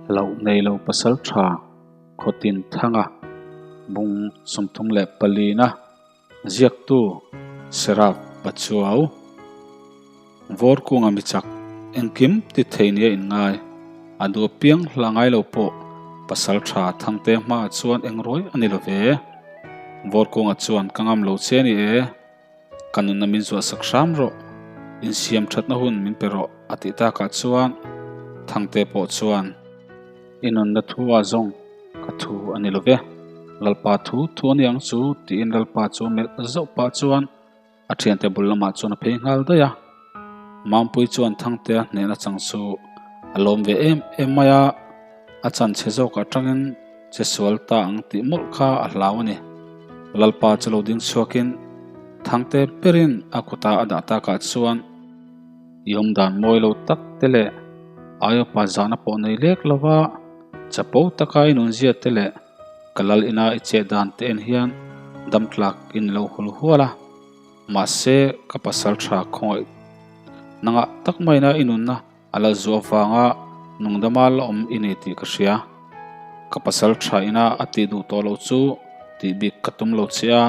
Hlauh nei lo pasaltha Khawtin Thanga bung 34 na ziaktu Seraf Pachuau Vawr kunga mi chak engkim ti thei nia in ngai a duh apiang hla ngai lo pawh pasaltha Thangte hmaah chuan eng ruai a ni lo ve. Vawr kunga chuan ka ngam lo che a ni e. Ka nunna min zuah sak hram rawh, insiam thatna hun min pe rawh a tih takah chuan Thangte pawh chuan, I nunna thu ah zawng ka thu a ni lo ve, Lalpa thu thu a ni ang chu tiin Lalpa chu melh zauh pah chuan a thiante bul lamah chuan a phei nghal daih a. Mampui chuan Thangtea hnehna chang chu a lawm ve em em mai a, a chan chhe zawk atangin che sual ta ang tih mawlh kha a hlau a ni. Lalpa chu lo ding chhuakin Thangte berin a kuta a dah takah chuan i awm dan mawi lo tak te leh Aiopa zahna pawh nei lek lova chapo taka i nunzia te leh ka lal ina i chet dan te en hian dam tlak in lo hul hual a. Mahse ka pasal tha khawngaih nangah tak maina i nunna A la zuah vanga nungdama la awm i nei tih ka hria. Ka pasal tha ina a tih duh tawh loh chu tih bik ka tum lo che a,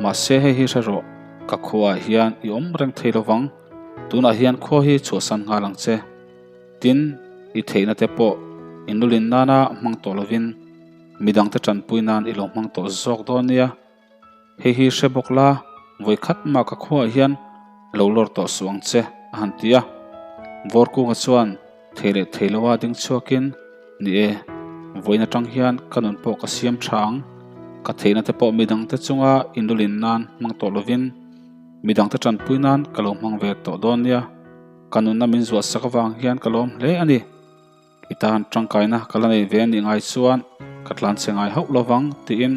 mahse hei hi hre rawh, ka khuaah hian i awm reng thei lo vang, tunah hian khua hi chhuahsan nghal ang che. Tin, i theihna te pawh i nulin nana hmang tawh lovin midangte tanpui nan i lo hmang tawh zawk dawn nia. Hei hi hre bawk la, vawi khat mah ka khuaah hian lo lawr tawh suh ang che, a han ti a. Vawrkunga chuan thei leh thei loa ding chhuakin, Ni e, vawiin atang hian ka nun pawh ka siam tha ang. Ka theihna te pawh midangte chunga inlulin nan hmang tawh lovin, midangte tanpui nan ka lo hmang ve tawh dawn nia. Ka nunna min zuah sak avang hian ka lawm hle a ni. I tan tangkaina ka la nei ve anih ngai chuan ka tlan che ngai hauh lovang tiin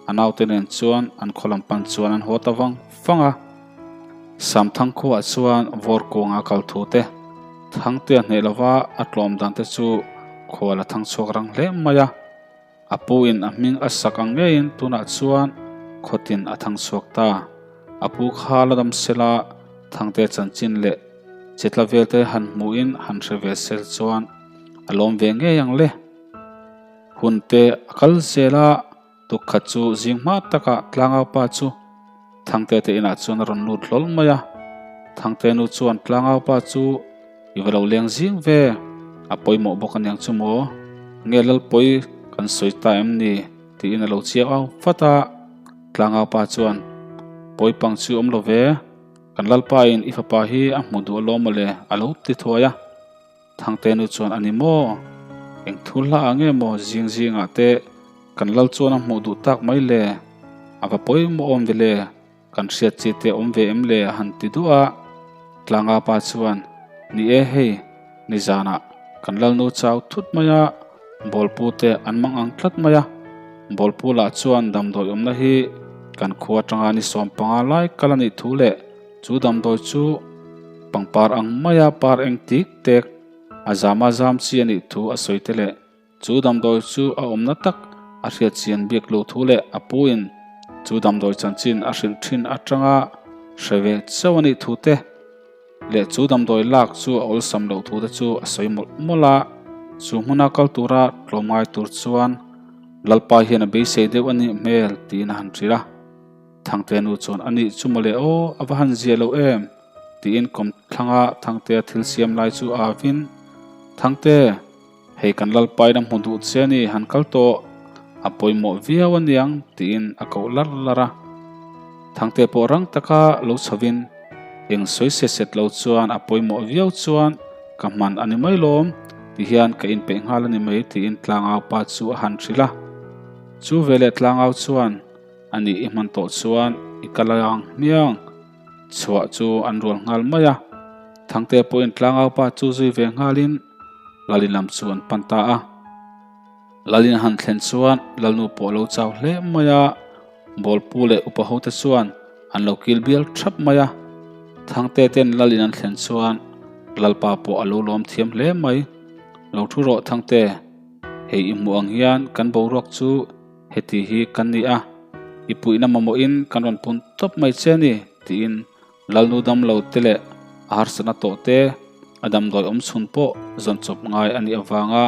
a naute nen chuan an khaw lam pan chuan an haw ta vang vang a. Samthang khuaah chuan vawr kuanga kal thu te, Thangte a hneh lova a tlawm dan te chu khual a thang chhuak rang hle mai a. A pu in a hming a sak ang ngeiin tunah chuan khawtin a thang chhuak ta. A pu kha la dam sela Thangte chanchin leh Chitla velte han hmuhin han hre ve sel chuan a lawm ve ngei ang le. Hun te a kal zel a, tukkhat chu zing hma takah Tlangaupa chu Thangte te inah chuan a rawn lut hlawl mai a. Thangte nu chuan Tlangaupa chu i va lo leng zing ve, a pawimawh bawk aniang chu maw? Nge Lalpawi kan sawi ta em ni? tiin a lo chiang au vat a. Tlangaupa chuan Pawipang chu awm lo ve. Kan Lalpain i fapa hi a hmu duh alawm mawle a lo ti thuai a. Thangte nu chuan a ni maw? Eng thu hla ah nge maw zing zingah te kan Lal chuan a hmuh duh tak mai le? A va pawimawh awm ve le? Kan hriat chi te awm ve em le? a han ti duh a. Tlanga pa chuan, Ni e hei, nizanah kan Lalnu chau thut mai a, Bawlpu te an mang ang tlat mai a. Bawlpu lah chuan damdawi awmna hi kan khua atanga ni 15 lai kal a nih thu leh chu damdawi chu pangpar ang maia par eng tik tek a zama zam chi a nih thu a sawi te leh chu damdawi chu a awmna tak a hriat chian bik lo thu leh a puin chu damdawi chanchin a hrilh thin atanga hre ve chauh a nih thu te Leh chu damdawi lak chu a awlsam loh thu te chu a sawi mawlh mawlh a, chu hmuna kal tura tlawm ngai tur chuan Lalpa hian a beisei deuh a nih hmel tiin a han hrilh a. Thangte nu chuan a nih chu mawle aw, a va han zia lo em? tiin kawmthlanga Thangtea thil siam lai chu a avin, Thangte, hei kan Lalpa in a hmu duh che a ni, han kal tawh, a pawimawh viau a niang tiin a koh larh larh a. Thangte pawh rang taka lo chhovin, Eng sawi set set lo chuan a pawimawh viau chuan ka hman a ni mai lawm ti hian ka inpeih nghal a ni mai tiin Tlangau pa chu a han hrilh a. Chu veleh Tlangau chuan a nih i hman tawh chuan i kal ang hmiang chhuah chu an rual nghal mai a. Thangte pawhin Tlangau pa chu zui ve nghalin Lalin lam chu an pan ta a. Lalin han thlen chuan Lalnu pawh a lo chau hle mai a, Bawlpu leh upa hote chuan an lo kil bial thap mai a. Thangte ten Lalin an thlen chuan Lalpa pawh a lo lawm thiam hle mai. Lo thu rawh Thangte, hei i hmuh ang hian kan boruak chu heti hi kan ni a, i puihna mamawhin kan rawn pun tawp mai che a ni, tiin Lalnu damlo te leh a harsatna tawh te, a damdawi awm chhun pawh zawn chawp ngai a nih avanga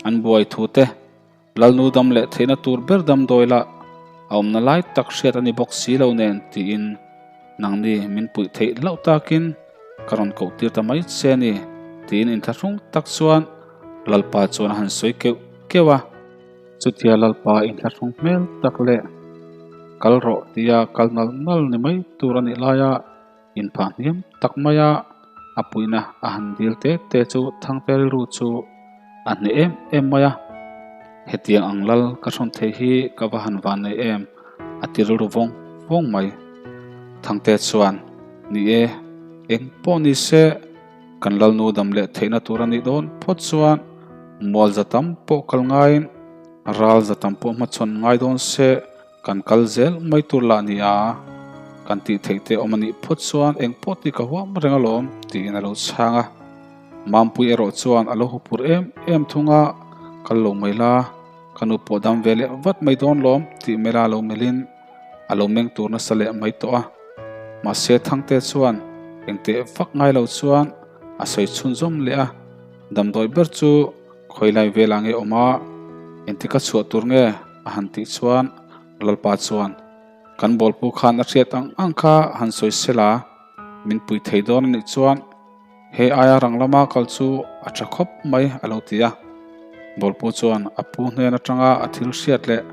An buai thu te, Lalnu dam leh theihna tur ber damdawi lah a awmna lai tak hriat a ni bawk si lo nen tiin nangni min puih theih hlauh takin ka rawn koh tir ta mai che a ni tiin inthlahrung tak chuan Lalpa chuan a han sawi keuh keuh a. Chutia Lalpa inthlahrung hmel tak leh kal rawh tia kal nal nal ni mai tur a nih laia inphah hniam tak maia a puihna a han dil te te chu Thangte rilru chu a hneh em em mai a. Hetiang ang lal ka hrawn thei hi ka va han van nei em a ti rilru vawng vawng mai. Thangte chuan, Ni e, eng pawh ni se, kan lalnu dam leh theihna tur a nih dawn phawt chuan mual za tam pawh kal ngaiin ral za tam pawh hmachhawn ngai dawn se, Kan kal zel mai tur lah ni a, kan tih theih te awm a nih phawt chuan eng pawh tih ka huam reng alawm tiin a lo chhang a. Mampui erawh chuan a lo hupur em em thung a, kal lo mai la, ka nu pawh dam ve leh vat mai dawn lawm tih mela lo melhin a lo meng tur nasa leh mai tawh a. Mahse Thangte chuan engteh vak ngai lo chuan a sawi chhunzawm leh a, damdawi ber chu khawilai velah nge awm a, engtika chhuah tur nge? A han tih chuan Lalpa chuan, Kan bawlpu khan a hriat ang ang kha han sawi sela, min pui thei dawn a nih chuan hei aia rang lama kal chu a tha khawp mai a lo ti a. Bawlpu chuan a pu hnen atanga a thil hriat leh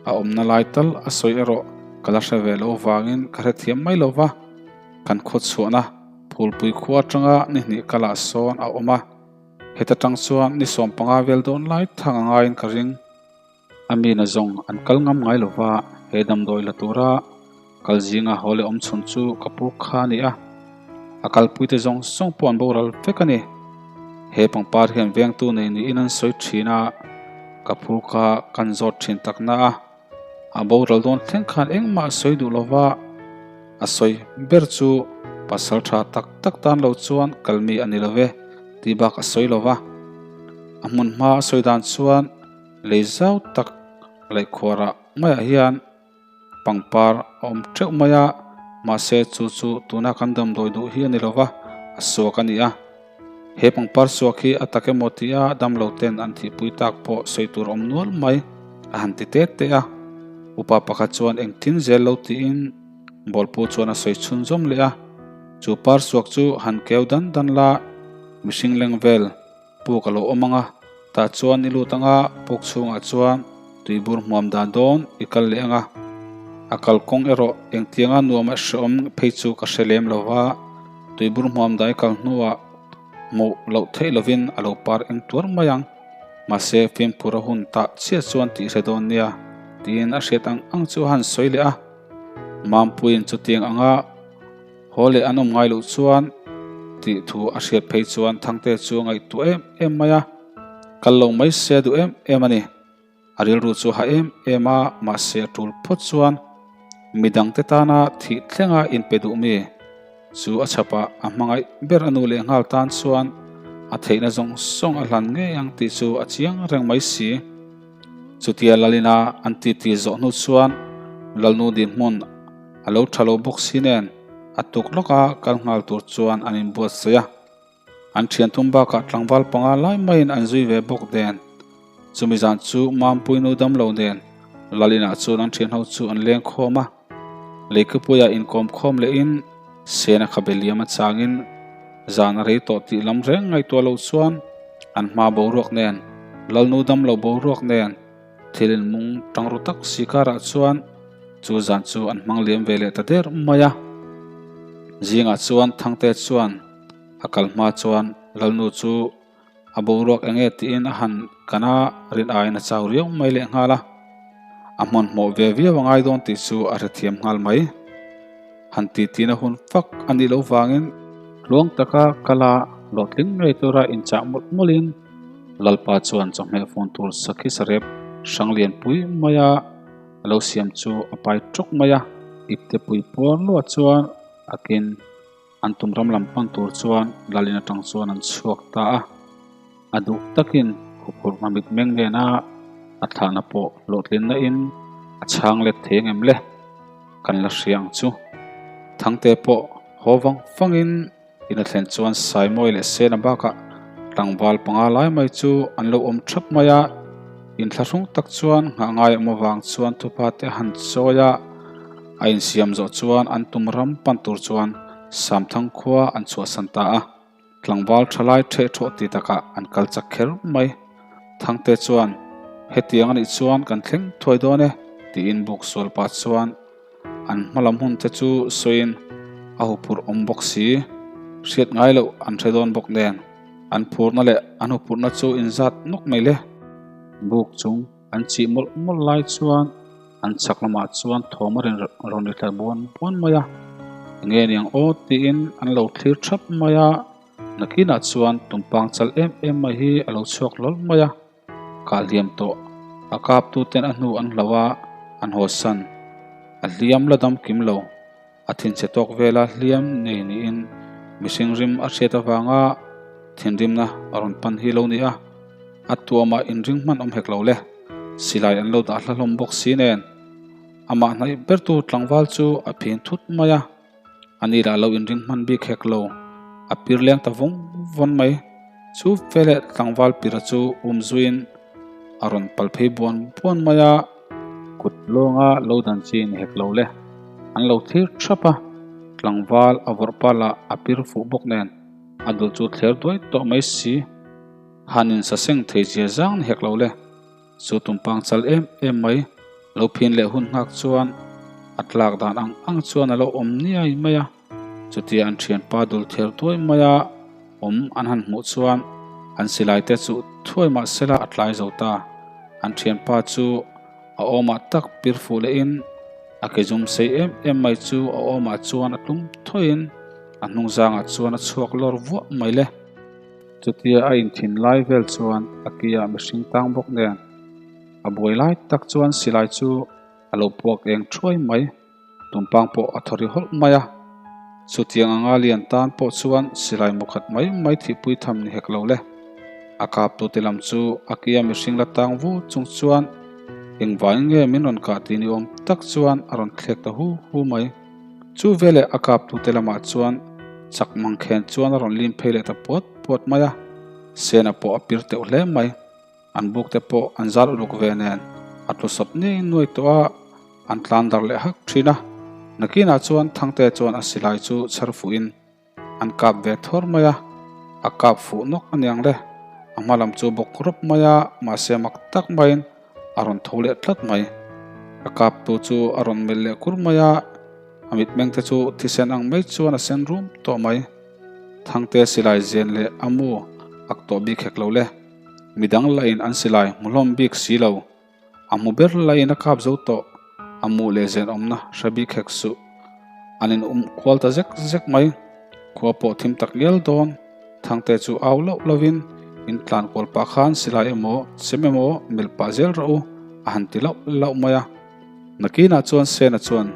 a awmna lai tal a sawi erawh ka la hre ve loh vangin ka hrethiam mai lo va, kan khawchhuahna phulpui khua atanga ni hnih kalah sawn a awm a, heta tang chuan ni 15 vel dawn lai thang a ngaiin ka ring. A mi na zawng an kal ngam ngai lo va, he damdawi la tura kal zinga haw leh awm chhun chu ka pu kha a ni a, a kalpuite zawng zawng pawh an boral vek a ni. He pangpar hian vengtu nei niin an sawi thin a, ka pu kha kan zawt thin tak na a, a boral dawn thleng khan engmah a sawi duh lo va, a sawi ber chu pasal tha tak tak tan lo chuan kal mi a ni lo ve tih bak a sawi lo va, a hmun hma a sawi dan chuan. Lei zau tak laihkhuarah maiah hian pangpar a awm teuh mai a, mahse chu chu tuna kan damdawi duh hi a ni lova, a suak a ni a. He pangpar suak hi a tak emaw tia damlo ten an thihpui tak pawh sawi tur awm nual mai a han ti tet teh a. Upa pakhat chuan engtin zel lo tiin bawlpu chuan a sawi chhunzawm leh a, chu par suak chu han keu dan dan la, mihring leng vel Puk a lo awm ang a, tah chuan i lut ang a, puk chhungah chuan tuibur hmuam dan dawn i kal leh ang a. A kalkawng erawh engtianga nuam a hreawm phei chu ka hre lem lo va, tuibur hmuam dan i kal hnuah hmuh loh theih lovin a lo par eng tuar mai ang. Mahse fimkhur a hun tah chiah chuan tih hre dawn nia, tiin a hriat ang ang chu a han sawi leh a. Mampuiin chutiang anga. Haw leh an awm ngai loh chuan tih thu a hriat phei chuan Thangte chu a ngaihtuah em em mai a, kal lo mai se a duh em em a ni. A rilru chu a ha em em a, mahse a tul phawt chuan midangte tana thih thlenga inpe duh mi chu a chhapah a hmangaih ber a nu leh nghal tan chuan a theihna zawng zawng a hlan ngei ang tih chu a chiang reng mai si. Chutia Lalina an titi zawh hnu chuan Lalnu dinhmun A lo tha lo bawk si nen a tuk lawka kal nghal tur chuan an inbuatsaih a. An thian thum bakah tlangval panga lai maiin an zui ve bawk nen. Chumi zan chu Mampuinu damlo nen Lalinah chuan an thianho chu an leng khawm a. Leikhupuiah inkawm khawm lehin Sena khabe liam a changin zan a rei tawh tih lam reng ngaihtuah loh chuan an hma boruak nen Lalnu damlo boruak nen Thil inmung tang ru tak si karah chuan chu zan chu an hmang liam ve leh ta der mai a. Zingah chuan Thangte chuan a kal hma chuan Lalnu chu a boruak eng nge tiin a han kan a, rin aiin a chau riau mai leh nghal a. A hmanhmawh ve viau a ngai dawn tih chu a hrethiam nghal mai. Han titi na hun fak a nih loh vangin tluang taka kal a hlawhtling ngei tura inchah mawlh mawlhin Lalpa chuan chawhmeh fun tur sakhi sarep hrang lianpui maia a lo siam chu a pai tawk mai a. Ipte pui puar luah chuan a kin an tum ram lam pan tur chuan Lalin atang chuan an chhuak ta a. A duh takin huphurhna mitmeng nena a thlahna pawh hlawhtlinna in a chhang let thei ang em le? Kan la hria ang chu. Thangte pawh haw vang vangin in a thlen chuan Saimawi leh Sena bakah. Tlangval panga lai mai chu an lo awm thap mai a, inthlahrung tak chuan nghah ngai awm avang chuan thupa te a han chawi a, a insiam zawh chuan an tum ram pan tur chuan Samthang khua an chhuahsan ta a. Tlangval thalai ṭheh ṭhawh ti takah an kal chak kher mai. Thangte chuan, Hetiang a nih chuan kan thleng thuai dawn e, tiin buk sual pah chuan an hma lam hun te chu sawiin a huphurh awm bawk si. Hriat ngai loh an hre dawn bawk nen an phurna leh an huphurhna chu inzat nawk mai le. Buk chung an chih mawlh mawlh lai chuan an chhak lamah chuan thawm a rawn ri thla buan buan mai a, enge niang aw tiin an lo thlir thap mai a, nakinah chuan tumpang chal em em mai hi a lo chhuak hlawl mai a, kah hliam tawh a kap tu ten a hnu an hlo a, an haw san a hliam la dam kim lo. A thinchhe tawk vela hliam nei niin mihring rim a hriat avanga thinrimna a rawn pan hi lo ni a, a tuamah inring hman awm hek lo le. Silai an lo dah hla hlawm bawk si nen amah hnaih bertu tlangval chu a phin thut mai a, ani lah lo inring hman bik hek lo, a pir leng ta vawng vawn mai. Chu veleh tlangval pira chu um zuiin a rawn pal phei buan buan mai a. Kut lawnga lo dan chi ni hek lo le. An lo thlir thap a, tlangval a vawrh pal ah a pir fuh bawk nen a dul chu thler duai tawh mai si. Han in saseng thei zia zang ni hek lo le. Chu tumpang chal em em mai lo phin leh hun nghak chuan a tlak dan ang ang chuan a lo awm niai mai a. Chutia an thianpa dul thler duai maia awm an han hmuh chuan an silai te chu thuai mah sela a tlai zo ta. An thianpa chu a awmah tak pir fuh lehin a ke zum sei em em mai chu a awmah chuan a tlum thawhin a hnung zangah chuan a chhuak lawr vuah mai le. Chutia a inthin lai vel chuan a kiah mihring tang bawk nen a buai lai tak chuan silai chu a lo puak eng thuai mai. Tumpang pawh a thaw ri hawlh mai a, chutiang anga lian tan pawh chuan silai mu khat mai mai thihpui tham ni hek lo le. A kaptute lam chu a kia mihring la tang vu chung chuan engvangin nge min rawn kah tih ni awm tak chuan a rawn thlek ta hu hu mai. Chu veleh a kaptute lamah chuan chak mangkhen chuan a rawn lim phei leh ta puat puat mai a, Sena pawh a pir teuh hle mai. An buk te pawh an zal uluk ve nen a tlu sawp ni nuai tawh a, an tlan dar leh hak thin a. Nakinah chuan Thangte chuan a silai chu chher fuhin an kap ve thawr mai a, a kap fuh nawk a niang le. A hma lam chu bawk rawp mai a, mahse mak tak maiin a rawn tho leh tlat mai. A kaptu chu a rawn melh leh kur mai a, a mitmeng te chu thisen ang mai chuan a sen rum tawh mai. Thangte silai zen leh a mu ak tawh bik hek lo le. Midang lahin an silai hmu hlawm bik si lo. A hmu ber lahin a kap zo tawh. A mu leh zen awmna hre bik hek suh. An in um kual ta zek zek mai. Khua pawh thim tak ngial dawn. Thangte chu au loh lovin in tlan kual pah khan silai emaw chem emaw melh pah zel rawh u a han ti lauh lauh mai a. Nakinah chuan Sena chuan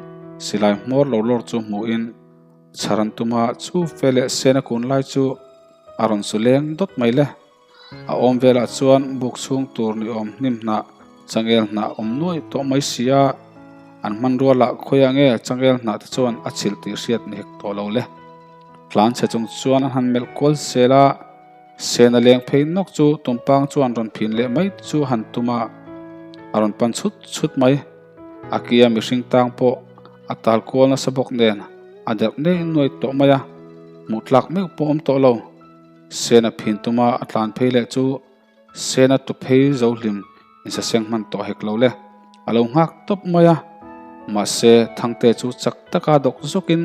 silai hmawr lo lawr chu hmuhin chhar an tum a, chu fe leh Sena kun lai chu a rawn su leng dawt mai le. A awm velah chuan buk chhung tur ni awm hnim hnah changel hnah awm nuai tawh mai si a, an hmanrua lah khawiah nge changel hnah te chuan a chhilh tih hriat ni hek tawh lo le. Tlan chhe chung chuan an han melh kual zel a, Sena leng phei nawk chu tumpang chuan rawn phin leh mai chu han tum a, a rawn pan chhut chhut mai. A kia mihring tang pawh a tal kual nasa bawk nen a derh nei nuai tawh mai a, hmuh tlak meuh pawh awm tawh lo. Sena phin tuma a tlan phei leh chu Sena tu phei zo hlim insaseng hman tawh hek lo le. A lo nghak tawp mai a. Mahse, Thangte chu chak taka dawk zawkin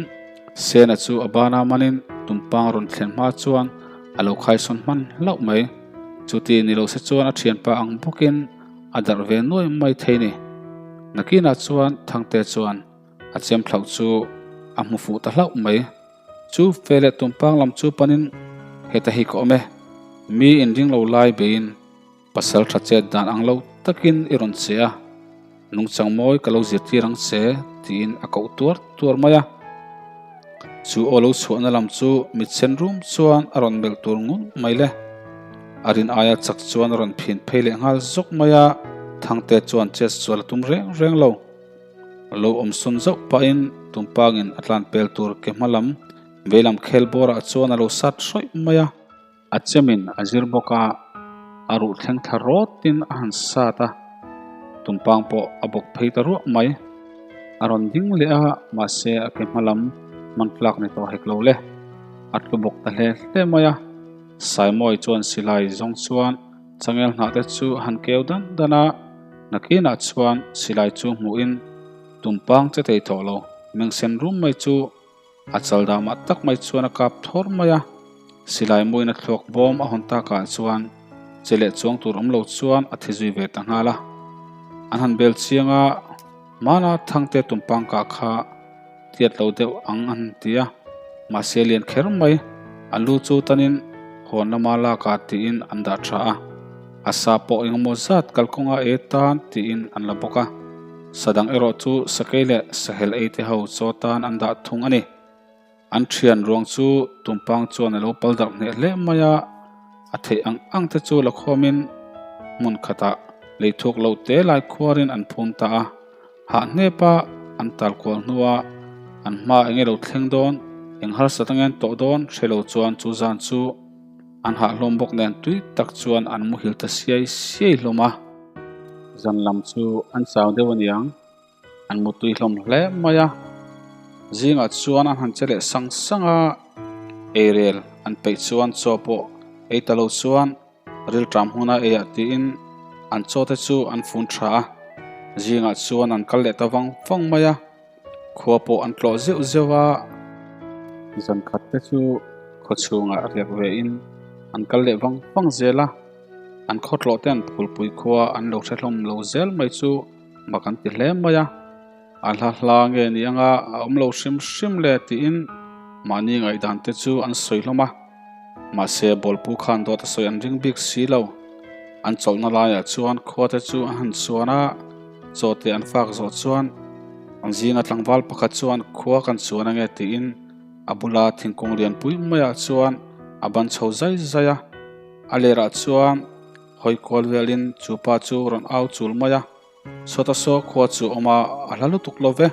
Sena chu a bana manin tumpang rawn thlen hma chuan a lo khaisawn hman hlauh mai. Chuti ni lo se chuan a thianpa ang bawkin a darh ve nuai mai thei ni. Nakinah chuan Thangte chuan a chem thlauh chu a hmu fuh ta hlauh mai. Chu fe leh tumpang lam chu panin heta hi ka awm e, mi inring lo lai beiin pasal tha chet dan ang lo takin i rawn che a, nungchang mawi ka lo zirtir ang che tiin a koh tuar tuar mai a. Chu aw lo chhuahna lam chu mitsen rum chuan a rawn melh tur ngun mai le. A rin aia chak chuan a rawn phin phei leh nghal zawk mai a, Thangte chuan chet sual a tum reng reng lo. Lo awm sawn zauh pahin tumpangin a tlan pel tur ke hma lam veilam khel bawrah chuan a lo sat hrawih mai a. A chemin a zir bawk a, a ruh thleng thla rawtin a han sat a, tumpang pawh a bawk phei ta ruah mai. A rawn ding leh a, mahse a ke hma lam hman tlak ni tawh hek lo le. A tlu bawk ta hle hle mai a. Saimawi chuan silai zawng chuan changel hnah te chu a han keu dan dan a, nakinah chuan silai chu hmuhin tumpang che thei tawh lo, mengsen rum mai chu A chal damah tak mai chuan a kap thawr mai a, silai muin a thluak bawm a hawn takah chuan che leh chuang tur awm lo chuan a thi zui ve ta nghal a. An han bel chiang a, hmana Thangte tumpang kah kha tiat lo deuh ang an han ti a, mahse lian kher mai, a lu chu tanin hawn lama lakah tiin an dah tha a. A sa pawh engemaw zat kalkawnga e tan tiin an la bawk a, sa dang erawh chu sakei leh sahel ei te ho chaw tan an dah thung a ni. An thian ruang chu tumpang chuan a lo pal darh hneh hle mai a, a theih ang ang te chu la khawmin hmun khatah lei thuk lo te lai khuarin an phum ta a, hah hnepa an tal kual hnua an hma enge lo thleng dawn, eng harsat angen tawh dawn hre lo chuan chu zan chu An hah hlawm bawk nen tui tak chuan an muhil ta siai siai hlawm a. Zan lam chu an chau deuh a niang, an mu tui hlawm hle mai a. Zingah chuan an han che leh sang sang a, eirel an peih chuan chaw pawh ei ta lo chuan rilṭam huna eiah tiin an chaw te chu an fun tha a. Zingah chuan an kal leh ta vang vang mai a. Khua pawh an tlawh zeuh zeuh a, zan khat te chu khaw chhungah riak ve in an kal leh vang vang zel a, an khaw tlawh ten Phulpui khua an lo hre hlawm lo zel mai chu mak an ti hle mai a, a hla hla nge ni anga a awm lo hrim hrim le tiin mahni ngaihdan te chu an sawi hlawm a, mahse bawlpu khan dawt a sawi an ring bik si lo, an chawlhna laiah chuan khua te chu an han chuan a. Chaw te an fak zawh chuan an zinga tlangval pakhat chuan khua kan chuan ange tiin a bula thingkung lianpui maiah chuan a ban chho zai zai a, a lerah chuan hawi kual velin chu pa chu rawn au chul mai a, Sawta saw khua chu awm a, a hla lutuk lo ve,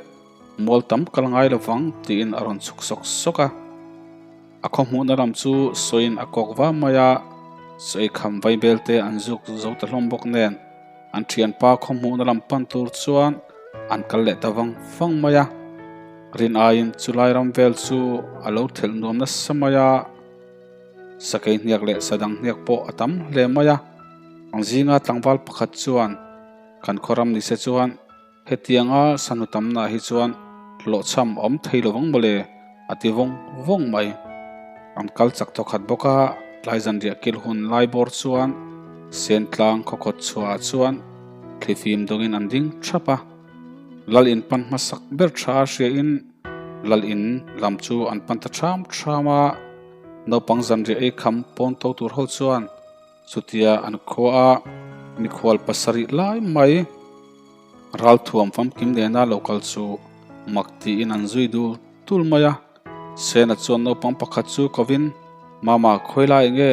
mual tam kal ngai lovang tiin a rawn chhuk sawk sawk a. A khaw hmuhna lam chu sawiin a kawk va mai a, sawi kham vaibel te an zuk zo ta hlawm bawk nen an thianpa khaw hmuhna lam pan tur chuan an kal leh ta vang vang mai a. Rin aiin chulai ram vel chu a lo thelh nuam nasa mai a, sakei hniak leh sadang hniak pawh a tam hle mai a. Ang zinga tlangval pakhat chuan kan khaw ram nise chuan Hetianga sanu tamnaah hi chuan hlawhchham a awm thei lovang mawle a ti vawng vawng mai. An kal chak thawkhat bawk a, tlai zanriah kil hun lai bawr chuan Sentlang khawkhawt chhuahah chuan thlifim dawngin an ding thap a. Lal in pan hmasak ber tha a hriain Lal in lam chu an pan ta ṭham ṭham a, naupang zanriah ei kham pawn to tur ho chuan Chutia an khua a mikhual pasarih lai mai ralthuam famkim nena lo kal chu mak tiin an zui dul dul mai a. Sena chuan naupang pakhat chu kovin, Mama, khawi lai enge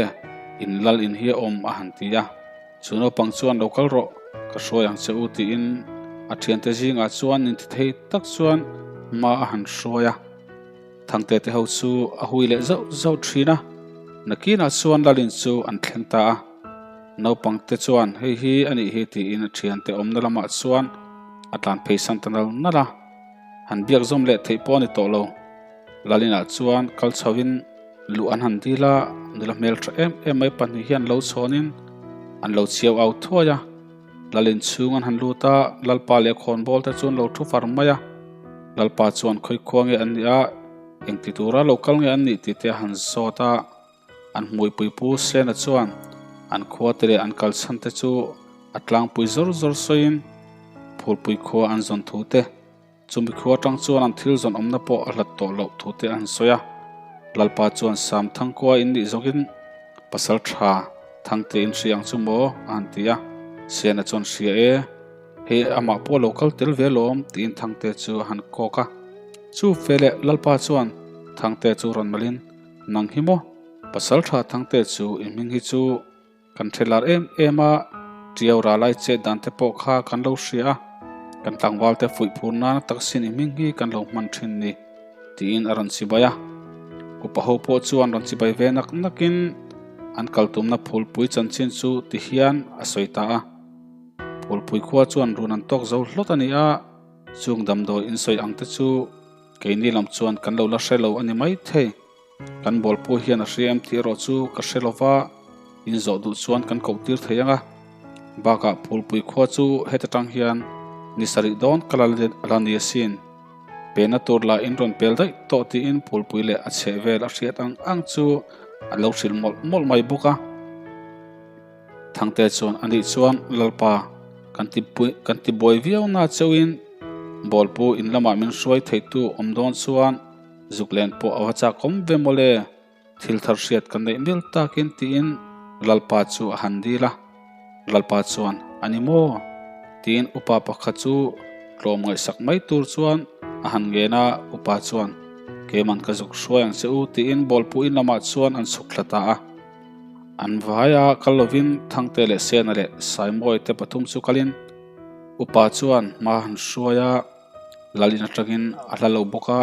in lal in hi a awm? a han ti a. Chu naupang chuan lo kal rawh, ka hruai ang che u tiin a thiante zingah chuan inti thei tak chuan hma a han hruai a. Thangte te ho chu a hui leh zauh zauh thin a, nakinah chuan Lalin chu an thleng ta a. Naupang te chuan hei hi a nih hi tiin a thiante awmna lamah chuan a tlan phei san ta nal nal a, han biak zawm leh theih pawh a ni tawh lo. Lalinah chuan kal chhoin luh an han dil a, nula hmeltha em em mai pahnih hian lo chhawnin an lo chiau au thuai a. Lalin chhung an han lut a, Lalpa leh khawnbawl te chu an lo thu far mai a. Lalpa chuan khawi khua nge an nih a, engti tura lo kal nge an nih tih te a han zawt a. An hmuipui pu Sena chuan an khua te leh an kal chhan te chu a tlangpui zawr zawr sawiin phulpui khua an zawn thu te, Chumi khua atang chuan an thil zawn awmna pawh a hlat tawh loh thu te an sawi a. Lalpa chuan Sam Thangkua in nih zawkin pasal tha Thangte in hria ang chu maw? a han ti a. Siana chuan hria e, hei amah pawh lo kal tel ve lawm tiin Thangte chu a han kawk a. Chu fe leh Lalpa chuan Thangte chu rawn malhin, Nang hi maw? Pasal tha Thangte chu i hming hi chu Kan hre lar em em a, Tiau ralai chet dan te pawh kha kan lo hria a, kan tlangval te fuih phur nana tak sin i hming hi kan lo hman thin ni, tiin a rawn chibai a. Upa ho pawh chuan rawn chibai ve nak nakin an kal tumna phulpui chanchin chu ti hian a sawi ta a. Phulpui khua chuan run an tawk zo hlawt a ni a, chung damdawi insawi ang te chu keini lam chuan kan lo la hre lo a ni maithei. Kan bawlpu hian a hria em tih erawh chu ka hre lo va, inzawh duh chuan kan koh tir thei ang a. Bakah Phulpui khua chu heta tang hian ni sarih dawn ka la la ni asin. Pehna tur lah in rawn pel daih tawh tiin Phulpui leh a chheh vel a hriat ang ang chu a lo hrilh mawlh mawlh mai bawk a. Thangte chuan a nih chuan Lalpa kan ti kan ti buai viau na cheuhin Bawlpu in lamah min hruai theitu awm dawn chuan Zuk len pawh a va chak awm ve mawle, thil thar hriat ka neih mil takin tiin Lalpa chu a han dil a. Lalpa chuan, A ni maw? tiin upa pakhat chu tlawm ngaihsak mai tur chuan a han ngen a, upa chuan, Keiman ka zuk hruai ang che u tiin bawlpu in lamah chuan an chhuk thla ta a. An vaia kal lovin Thangte leh Sena leh Saimawi te pathum chu kalin upa chuan hma han hruai a. Lalin atangin a hla lo bawk a,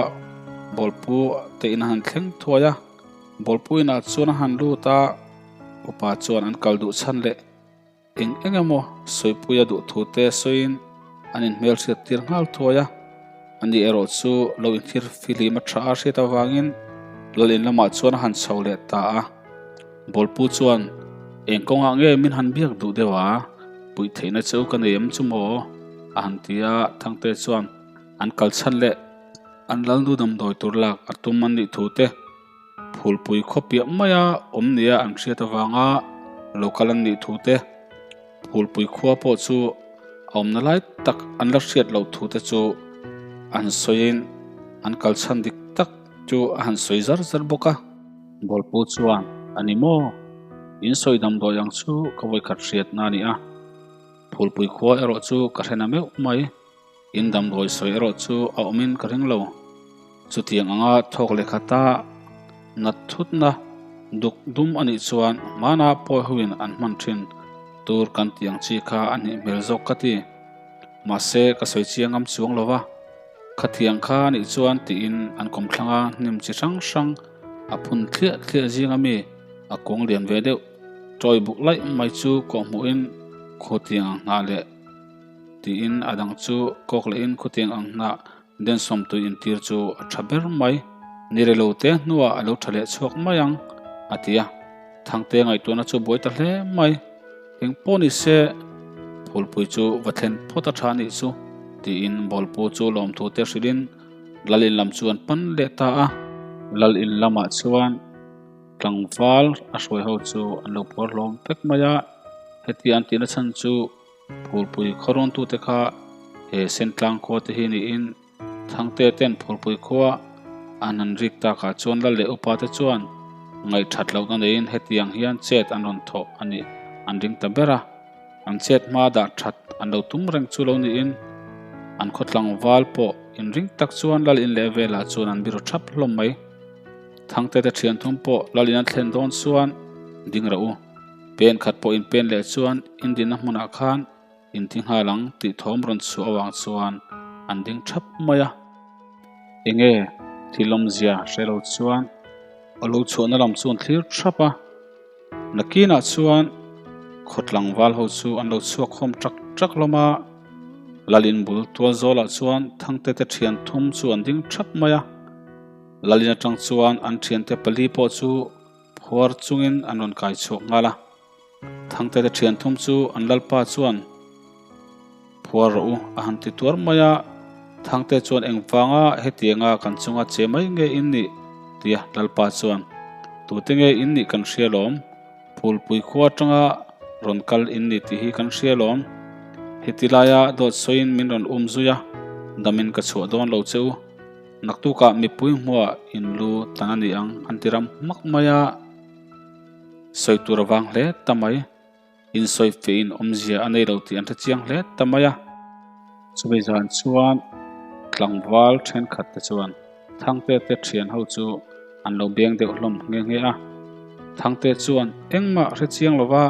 bawlpu te in a han thleng thuai a, bawlpu inah chuan a han lut a, upa chuan an kal duh chhan leh eng eng emaw sawipuia duh thu te sawiin an inhmelhriat tir nghal thuai a, ani erawh chu lo inthlir fihlim a tha a hriat avangin Lalin lamah chuan a han chho leh ta a. Bawlpu chuan, Eng kawngah nge min han biak duh deuh a? Puih theihna cheu ka nei em chu maw? a han ti a, Thangte chuan an kal chhan leh an lalnu damdawi tur lak a tum an nih thu te, phulpui khaw piah maia awm nia an hriat avanga lo kal an nih thu te, phulpui khua pawh chu a awmna lai tak an la hriat loh thu te chu an sawiin an kal chhan dik tak chu a han sawi zar zar bawk a. Bawlpu chuan, A ni maw? In sawi damdawi ang chu ka vawikhat hriatna a ni a. Phulpui khua erawh chu ka hre na meuh mai. In damdawi sawi erawh chu a awmin ka ring lo. Chutiang anga thawk leh khata nat thutna duk dum a nih chuan hmana pawi hoin an hman thin tur kan tih ang chi kha a nih hmel zawk ka ti. Mahse ka sawi chiang ngam chuang lo va. Khatiang kha a nih chuan tiin an kawmthlang a hnim chi hrang hrang A phun thliah thliah zing ami a kawng lian ve deuh tawi buk laih mai chu kawhhmuhin khawtiang ang hnah leh tiin a dang chu kawk lehin khawtiang ang hnah densawm tui intir chu a tha ber mai. Ni rei lo te hnuah a lo tha leh chhuak mai ang a ti a, Thangte ngaihtuahna chu buai ta hle mai. Eng pawh ni se phulpui chu va thlen phawt a tha anih chu tiin bawlpu chu lawmthu te hrilhin Lal in lam chu an pan leh ta a. Lal in lamah chuan tlangval a hruai ho chu an lo phuar hlawm vek mai a. Heti an tihna chhan chu Phulpui khawrawntute kha he Sentlang khua te hi niin Thangte ten Phulpui khua an han rik takah chuan Lal leh upa te chuan ngaihthat lohna neiin hetiang hian chet an rawn thawh a nih an ring ta ber a. An chet hma dah that an lo tum reng chu lo niin an khaw tlangval pawh inring tak chuan lal in leh velah chuan an biru thap hlawm mai. Thangte te thian thum pawh lal in an thlen dawn chuan ding rah u. Pen khat pawh in pen leh chuan in dinna hmunah khan in ti nghal ang tih thawm rawn chhuah avang chuan an ding thap mai a. Enge thil awmzia hre lo chuan a lo chhuahna lam chu an thlir thap a. Nakinah chuan khawtlangval ho chu an lo chhuak khawm ṭak ṭak hlawm a, Lalin bul tual zawlah chuan Thangte te ṭhian thum chu an ding ṭhap mai a. Lalin aṭang chuan an ṭhiante pali pawh chu phuar chungin an rawn kai chhuak nghal a. Thangte te ṭhian thum chu an lalpa chuan Phuar rawh u a han ti tuar mai a, Thangte chuan engvanga hetianga kan chunga che mai nge in nih? tia Lalpa chuan Tute nge in nih kan hria lawm? Phulpui khua atanga rawn kal in ni tih hi kan hria lawm. Heti laia dawt sawiin min rawn um zui a, damin ka chhuah dawn lo che u. Naktukah mipui hmuah in lu tan a ni ang an ti ram hmak mai a, sawi tur avang hle ta mai. Insawi fehin awmzia a nei lo tih an hre chiang hle ta mai a. Chumi zan chuan tlangval thenkhat te chuan Thangte te thian ho chu an lo beng deuh hlawm nghe nghe a. Thangte chuan engmah hre chiang lova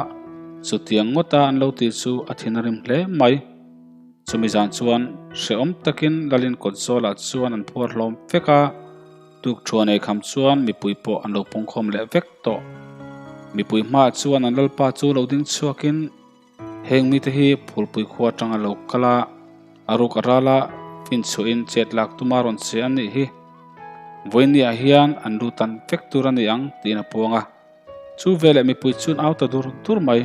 chutiang ngawta an lo tih chu a thin a rim hle mai. Chumi zan chuan hrehawm takin Lalin kawt zawlah chuan an phuar hlawm vek a. Tuk thuan ei kham chuan mipui pawh an lo pungkhawm leh vek tawh. Mipui hmaah chuan an lalpa chu lo ding chhuakin heng mite hi phulpui khua atanga lo kal a, a ruk a ral a, finchhuahin chet lak tuma rawn che an nih hi. Vawiinniah hian an lu tan vek tur a ni ang tiin a puang a. Chu veleh mipui chuan au ta dur dur mai.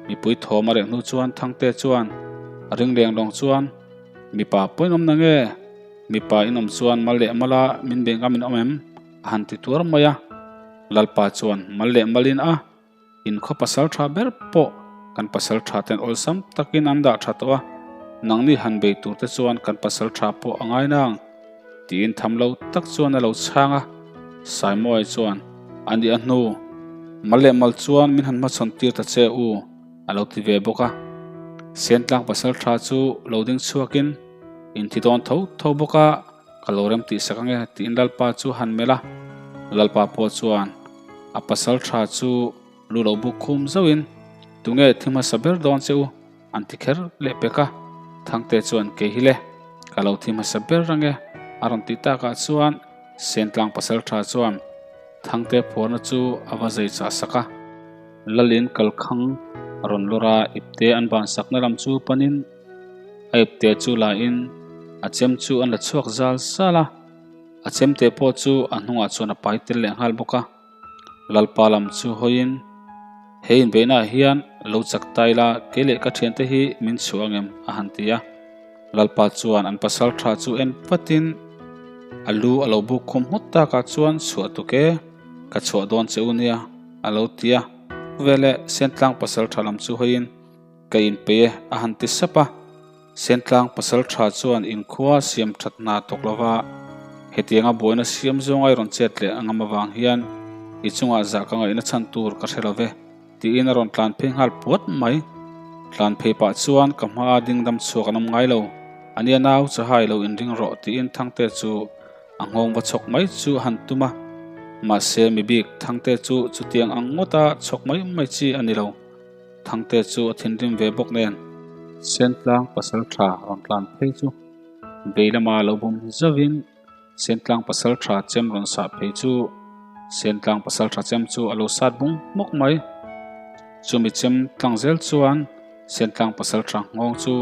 Mipui thawm a reh hnu chuan Thangte chuan a ring leng lawng chuan, Mipa pawh in awm na nge? Mipa in awm chuan mal leh mala min beng ngam in awm em? a han ti tuar mai a. Lalpa chuan mal leh malin a inkhaw pasal tha ber pawh kan pasal tha ten awlsam takin an dah tha tawh a, nangni han bei tur te chuan kan pasal tha pawh a ngai nang. Tiin tham lo tak chuan a lo chhang a, Saimawia chuan, A nih a hnu, mal leh mal chuan min han hmachhawn tir ta che u, a lo ti ve bawk a. Sentlang pasal tha chu lo ding chhuakin, In thi dawn tho tho bawk a, ka lo rem tih sak ange, tiin Lalpa chu han melh a. Lalpa pawh chuan a pasal tha chu lu lo buk khum zauhin, Tunge thi hmasa ber dawn che u? An ti kher leh pek a, Thangte chuan kei hi le, ka lo thi hmasa ber rang e, a rawn tih takah chuan Sentlang pasaltha chuan Thangte phuarna chu a va zai chah sak a. Lalin kalkhang rawn lawr a, ipte an ban sakna lam chu panin a ipte chu la in a chem chu an la chhuak zal zal a, a chemte pawh chu a hnungah chuan a pai tel leh nghal bawk a. Lalpa lam chu hawiin, He inbeihnaah hian lo chak ta ila, kei leh ka thiante hi min chhuah angem? a han ti a. Lalpa chuan an pasal tha chu en vatin, A lu a lo buk khum nghut takah chuan chhuah tuk e, ka chhuah dawn che u nia, a lo ti a. Veleh Sentlang pasal tha lam chu hawiin, Ka inpeih e, a han ti sap a. Sentlang pasal tha chuan inkhua siam that hna tawk lova hetianga buaina siam zawng ai rawn chet leh angam avang hian i chungah zah ka ngaihna chhan tur ka hre love tiin a rawn tlan phei nghal puat mai. Tlan phei pah chuan ka hmaa ding dam chhuak an awm ngai lo, ania nau chahai lo inring rawh tiin Thangte chu a nghawng va chhawk mai chu a han tum a. Mahse mi bik Thangte chu chutiang ang ngawta chhawk mai mai chi a ni lo. Thangte chu a thinrim ve bawk nen. Sentlang pasal tha rawn tlan phei chu vei lama lo bum zauhin Sentlang pasal tha chem rawn sah phei chu Sentlang pasal tha chem chu a lo sat bung hmawk mai. Chumi chem tlang zel chuan Sentlang pasal tha nghawng chu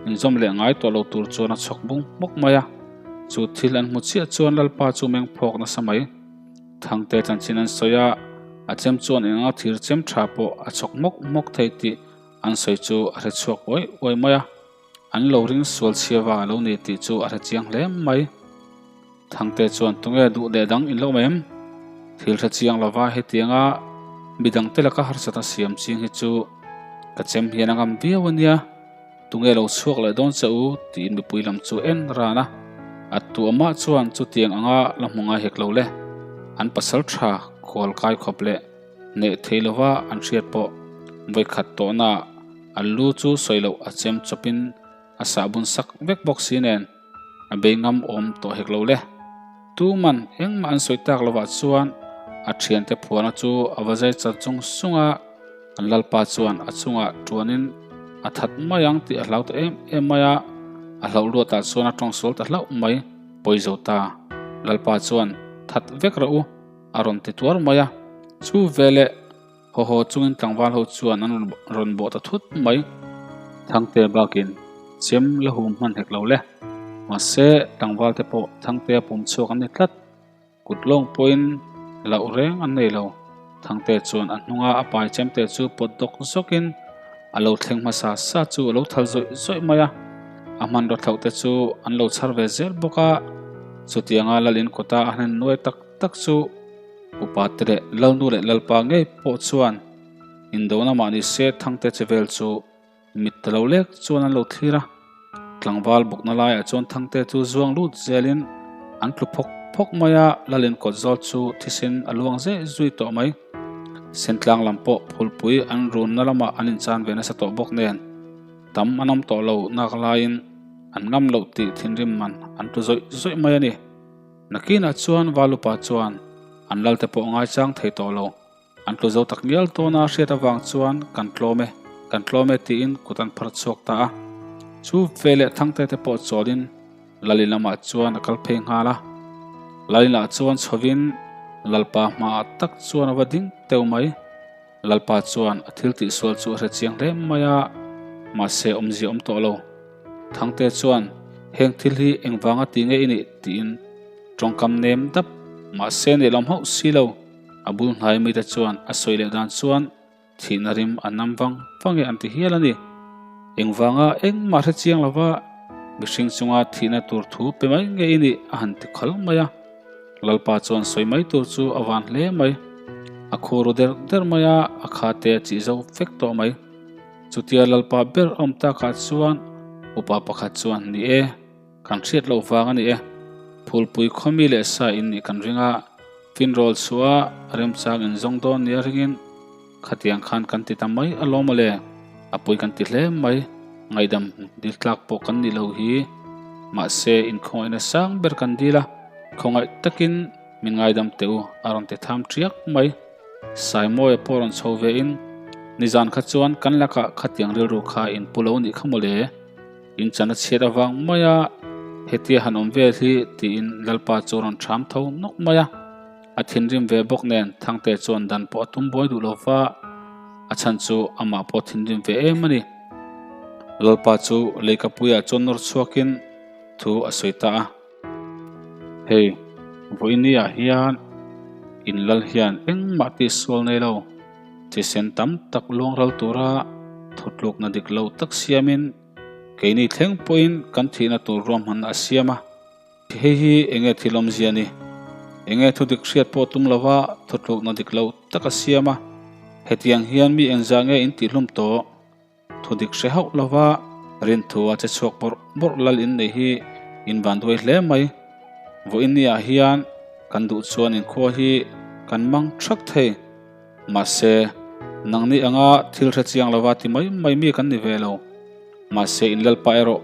inzawm leh ngai tawh lo tur chuan a chhawk bung hmawk mai a. Chu thil an hmu chiah chuan Lalpa chu meng phawk nasa mai. Thangte chanchin an sawi a, a chem chuan eng anga thir chem tha pawh a chhawk hmawk hmawk thei tih an sawi chu a hre chhuak uai uai mai a, an lo ring sual chhia va a lo ni tih chu a hre chiang hle mai. Thangte chuan tunge duh leh dang in lo awm em? Thil hre chiang lova hetianga midangte laka harsatna siam ching hi chu ka chem hian a ngam viau a nia. Tunge lo chhuak leh dawn che u? tiin mipui lam chu en ran a. A tu amah chuan chutiang anga la hmu ngai hek lo le. An pasal tha khual kai khawp leh neih thei lova an hriat pawh vawikhat tawhna an lu chu sawi loh a chem chawpin a sahbun sak vek bawk si nen a bei ngam awm tawh hek lo le. Tuman engmah an sawi tak lovah chuan a thiante phuana chu a va zai chat chung sung a. An lalpa chuan a chungah tuanin a that mai ang tih a hlau ta em em mai a, a hlauh luatah chuan a tawngsual ta hlauh mai, pawi zo ta. Lalpa chuan, That vek rawh u, a rawn ti tuar mai a. Chu veleh haw haw chungin tlangval ho chuan an rawn bawh ta thut mai. Thangte bakin chem la hum hman hek lo le. Mahse, tlangval te pawh Thangtea pum chhuak an ni tlat. Kut lawng pawhin hlauh reng an nei lo. Thangte chuan a hnunga a pai chemte chu pawt dawk zawkin a lo thleng hmasa sa chu a lo thal zawih zawih mai a. A hmanraw thlauh te chu an lo chhar ve zel bawk a. Chutianga Lalin kawta a hnen nuai tak tak chu upa te leh Lalnu leh Lalpa ngei pawh chuan indona mah ni se Thangte che vel chu Mit ta lo lek chuan an lo thlir a, tlangval bawkna laiah chuan Thangte chu zuang lut zelin an tlu phawk phawk mai a, Lalin kawt zawt chu thisen a luang zeh zui tawh mai. Sentlang lam pawh phulpui an runna lamah an inchan ve nasa tawh bawk nen tam an awm tawh lo nak laiin an ngam loh tih thinrim man an tlu zawih zawih mai a ni. Nakinah chuan Valupa chuan an lalte pawh ngaichang thei tawh lo. An tlu zo tak ngial tawna hriat avang chuan kan tlawm e, kan tlawm e tiin kut an phar chhuak ta a. Chu veleh Thangte te pawh chawlin Lalin lamah chuan a kal phei nghal a. Lalinah chuan chhovin Lalpa hmaah tak chuan a va ding teuh mai. Lalpa chuan a thil tihsual chu a hre chiang hle mai a, mahse awmzia awm tawh lo. Thangte chuan, Heng thil hi engvanga ti nge i nih? tiin tawngkam nem dap mahse nehlawm hauh si lo. A bul hnai mite chuan a sawi leh dan chuan thihna rim a nam vang vang e an ti hial a ni. Engvanga engmah hre chiang lova mihring chunga thihna tur thu pe mai nge i nih? a han ti khal mai a. Lalpa chuan sawi mai tur chu a van hle mai. A khur ru der der mai a, a kha te a chih zo vek tawh mai. Chutia Lalpa ber a awm takah chuan upa pakhat chuan, Ni e, kan hriat loh vang a ni e. Phulpui khawmi leh sa in nih kan ring a, finrawl chhuah a remchang in zawng dawn nia ringin khatiang khan kan ti ta mai alawm aw le, a pui kan ti hle mai, ngaihdam dil tlak pawh kan nih loh hi. Mahse, inkhawngaihna sang ber kan dil a, khawngaih takin min ngaidam teh u, a rawn ti tham ṭiak mai. Saimawia pawh rawn chho ve in, Nizan kha chuan kan lakah khatiang rilru kha in pu lo nih kha mawle, in chan a chhiat avang mai a, hetia han awm vel hi tiin Lalpa chu rawn ṭham tho nawk mai a. A thinrim ve bawk nen Thangte chuan dan pawh a tum buai duh lo va, a chhan chu amah pawh thinrim ve em a ni. Lalpa chu leikapuiah chuan nawr chhuakin thu a sawi ta a. Hei, vawinia hian in lal hian engmah tihsual nei lo, thisen tam tak luangral tura thutlukna dik lo tak siamin keini thleng pawhin kan thihna tur ruahmanna a siam a. Hei hi enge thil awmzia ni? Enge thu dik hriat pawh tum lova thutlukna dik lo tak a siam a? Hetiang hian mi engzah nge in tihhlum tawh? Thu dik hre hauh lova rinthu a che chhuak bawrh bawrh lal in nei hi in van duai hle mai. Vawiinniah hian kan duh chuan inkhua hi kan mang thak thei. Mahse, nangni anga thil hre chiang lova ti mai mai mi kan ni ve lo. Mahse, in lalpa erawh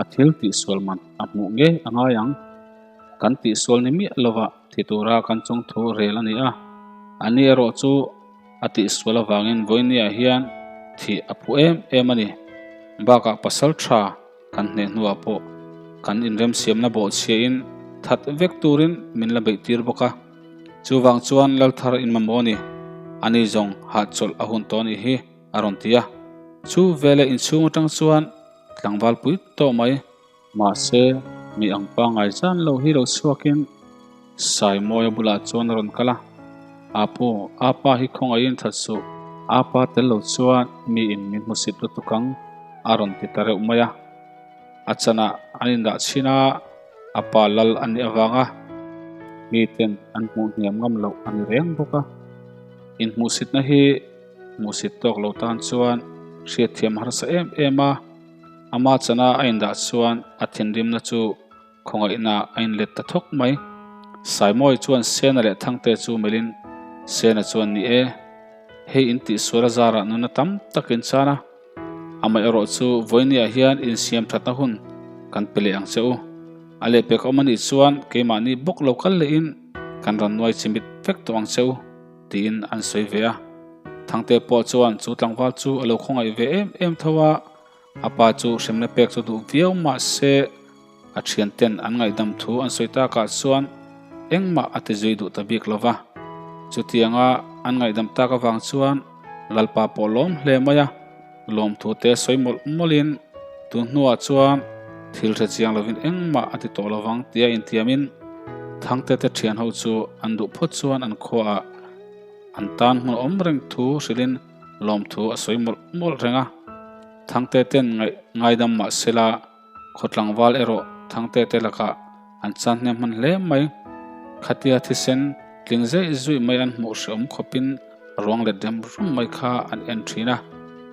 a thil tihsual man a hmuh ngei a ngai ang. Kan tihsual ni miah lova thi tura kan chungthu rel a ni a, ani erawh chu A tihsual avangin vawinia hian thih a phu em em a ni. Bakah pasal tha kan hneh hnuah pawh kan inremsiamna bawhchhiain that vek turin min la beih tir bawk a. Chuvang chuan Lalthar in mamawh a ni. Ani zawng hahchawlh a hun tawh a nih hi a rawn ti a. Chu veleh inchhung atang chuan tlangval pui tawh mai. Mahse, mi ang pangngai zan lo hi lo chhuakin Saimawia bulah chuan a rawn kal a, Apu, Apa hi khawngaihin that suh, Apa tel lo chuan miin min hmusit lutuk ang, a rawn ti ta reuh mai a. A chanah an indah chhin a, a pa lal a nih avanga miten an hmuh hniam ngam loh a ni reng bawk a. Inhmuhsitna hi hmuhsit tawk lo tan chuan hriatthiam harsa em em a. Ama chana a indah chuan a thinrimna chu khawngaihna a inlet ta thawk mai. Saimawi chuan Sena leh Thangte chu melhin Sena chuan ni e, hei in tihsual a zarah nuna tam tak in chan a, amaherawh chu vawinia hian insiam thatna hun kan pe leh ang che u. A lehpek awm a nih chuan keimahni bawk lo kal lehin kan rawn nuai chimit vek tawh ang che u. Tiin an sawi ve a. Thangte pawh chuan chu tlangval chu a lo khawngaih ve em em tho a, a pa chu hremna pek chu duh viau mah se a thianten an ngaihdam thu an sawi takah chuan engmah a ti zui duh ta bik lo va. Chutianga an ngaihdam tak avang chuan Lalpa pawh lawm hle mai a, lawmthu te sawi mawlh mawlhin tun hnuah chuan thil hre chiang lovin engmah a ti tawh lovang tia intiamin Thangte te thian ho chu an duh phawt chuan an khuaah an tan hmun awm reng thu hrilhin lawmthu a sawi mawlh mawlh reng a. Thangte ten ngaih ngaidam mah sela khaw tlangval erawh Thangte te lakah an chan hnem hman hle mai. Khatia thisen tling zeih zuih mai an hmuh hreawm khawpin ruang let rem rum mai kha an en thin a,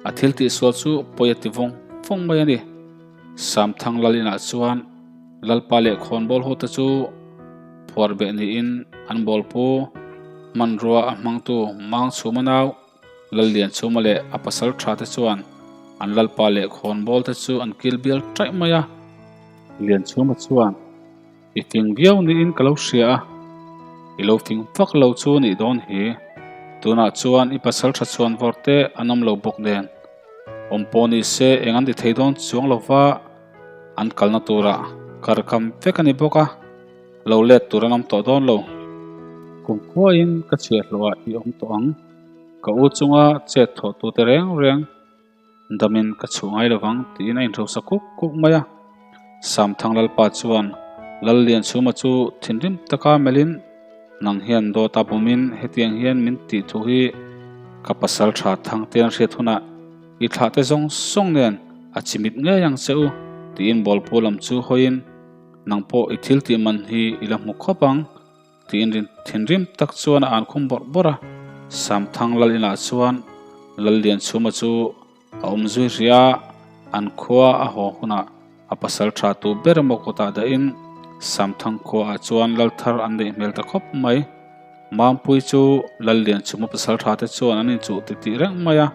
a thil tihsual chu pawi a ti vawng vawng mai a ni. Samthang lal inah chuan Lalpa leh khawnbawl hote chu phuar beh niin an bawlpu hmanrua a hmangtu Mang Chhuma nau Lallianchhuma leh a pasal tha te chuan an Lalpa leh khawnbawl te chu an kil bial taih mai a. Lianchhuma chuan I fing viau niin ka lo hria a, i lo fing vak lo chu nih dawn hi. Tunah chuan i pasal tha chhuan vawr te an awm lo bawk nen. Awm pawh ni se eng an ti thei dawn chuang lo va, an kalna turah kar kam vek a ni bawk a, lo let tur an awm tawh dawn lo. Kum khuain ka chhiahhlawhah i awm tawh ang. Ka u chunga chet thawhtute reng reng damin ka chhuh ngai lovang tiin a inhrosa kuk kuk mai a. Samthang Lalpa chuan Lallianchhuma chu thinrim taka melhin nang hian dawta bumin hetiang hian min tih thu hi ka pasal tha Thangtean hriat hunah i thlah te zawng zawng nen a chimit ngei ang che u tiin bawlpu lam chu hawiin nang pawh i thil tih man hi i la hmu khawp ang Tiin thinrim tak chuan a an khum bawrh bawrh a, Samthang lal inah chuan Lallianchhuma chu a awm zui hrih a, an khua a haw hunah a pasal tha tu ber emaw kutah dahin Samthang khuaah chuan lal thar an neih hmel ta khawp mai. Mampui chu Lallianchhuma pasal tha te chuan an inchuh titih reng mai a,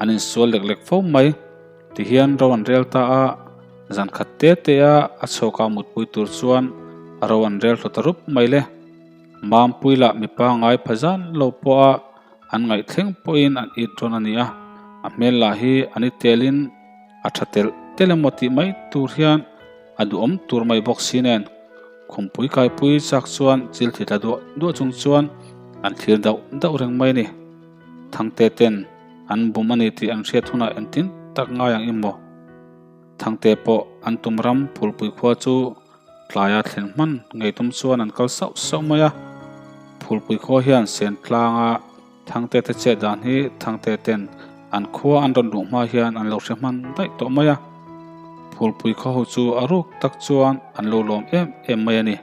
an insual lek lek fo mai. Tihian ro an rel ta a, zan khat te te a a chhuak a mutpui tur chuan a ro an rel hlu ta rup mai le. Mampui lah mipa ngai pha zan lo pawh a an ngaih thleng pawhin an it rawn a ni a, a hmel lah hi an i telin a tha telh telh emaw tih mai tur hian a duhawm tur mai bawk si nen khumpui kaipui chak chuan chil thi tla duah duah chung chuan an thlir dauh dauh reng mai a ni. Thangte ten an bum a ni tih an hriat hunah engtin tak ngai ang i maw? Thangte pawh an tum ram Phulpui khua chu tlaia thlen hman ngei tum chuan an kal sauh sauh mai a. Phulpui khua hian sen tlanga Thangte te chet dan hi Thangte ten an khua an rawn luh hma hian an lo hre hman daih tawh mai a. Phulpui khaw ho chu a ruk tak chuan an lo lawm em em mai a ni.